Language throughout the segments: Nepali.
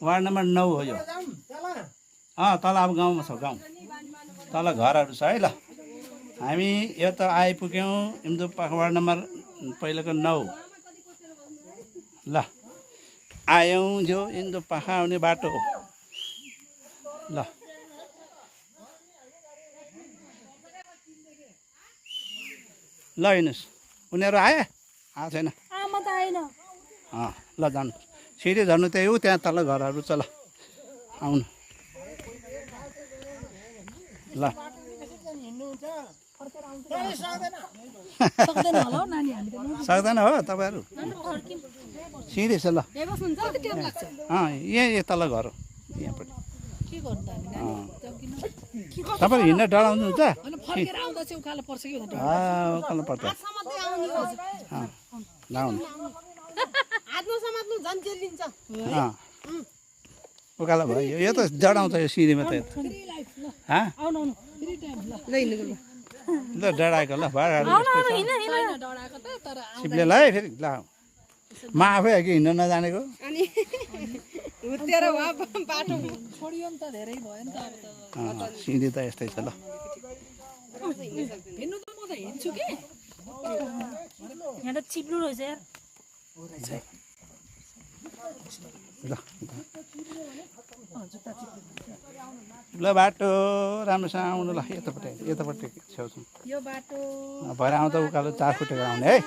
वार्ड नम्बर 9 हो यो। तल अब गाउँमा छ, गाउँ तल घरहरू छ है। ल हामी यो त आइपुग्यौँ इमदुपाखा वार्ड नम्बर पहिलाको 9। ल आयौँ जो इमदुपाखा आउने बाटो। ल ल हिँड्नुहोस्। उनीहरू आए छैन? ल जानु, सिँढी झर्नु त्यही हो, त्यहाँ तल घरहरू छ। ल आउनु। ल सक्दैन हो तपाईँहरू, सिँढी छ। ल यहाँ तल घर हो, यहाँपट्टि। तपाईँहरू हिँड्न डराउनुहुन्छ? उकालो पर्छ। उकालो भयो, यो त डराउँछ यो सिँढीमा त। ल डराएको। ल सिप्ले ल है फेरि। ल म आफै अघि हिँड्न नजानेको। सिँढी त यस्तै छ। ल ल बाटो राम्रोसँग आउनु। ल यतापट्टि छेउछौँ भएर आउँदा उकालो 4 फुटेर आउने है।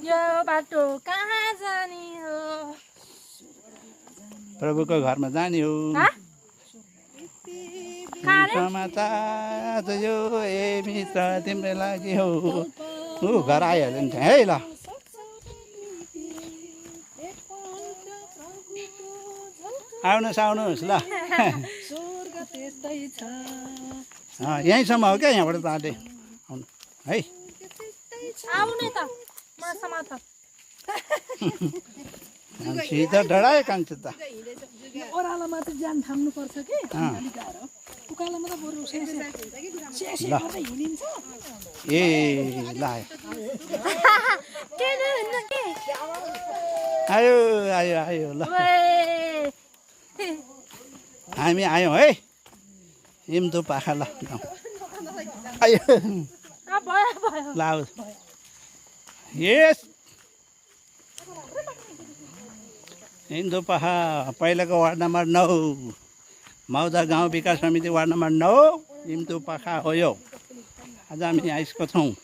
यो बाटो कहाँ जाने हो? प्रभुको घरमा जाने हो। समाचार यो ए मित्र तिम्रो लागि हो। घर आइहाल्यो नि है। ल आउनुहोस्। ल यहीँसम्म हो क्या, यहाँबाट बाटो आउनु है। सिधा डढायो कान्छ त। ओह्रालोमा त ज्यान थाम्नु पर्छ कि, उकालोमा त बरु हिँडिन्छ। ए ल आयो। ल हामी आयौँ है इमदुपाखा। ल आयो। ल यस इमदुपाखा पहिलाको वार्ड नम्बर 9, मौजा गाउँ विकास समिति वार्ड नम्बर 9 इमदुपाखा हो यो। आज हामी आइसकेको छौँ।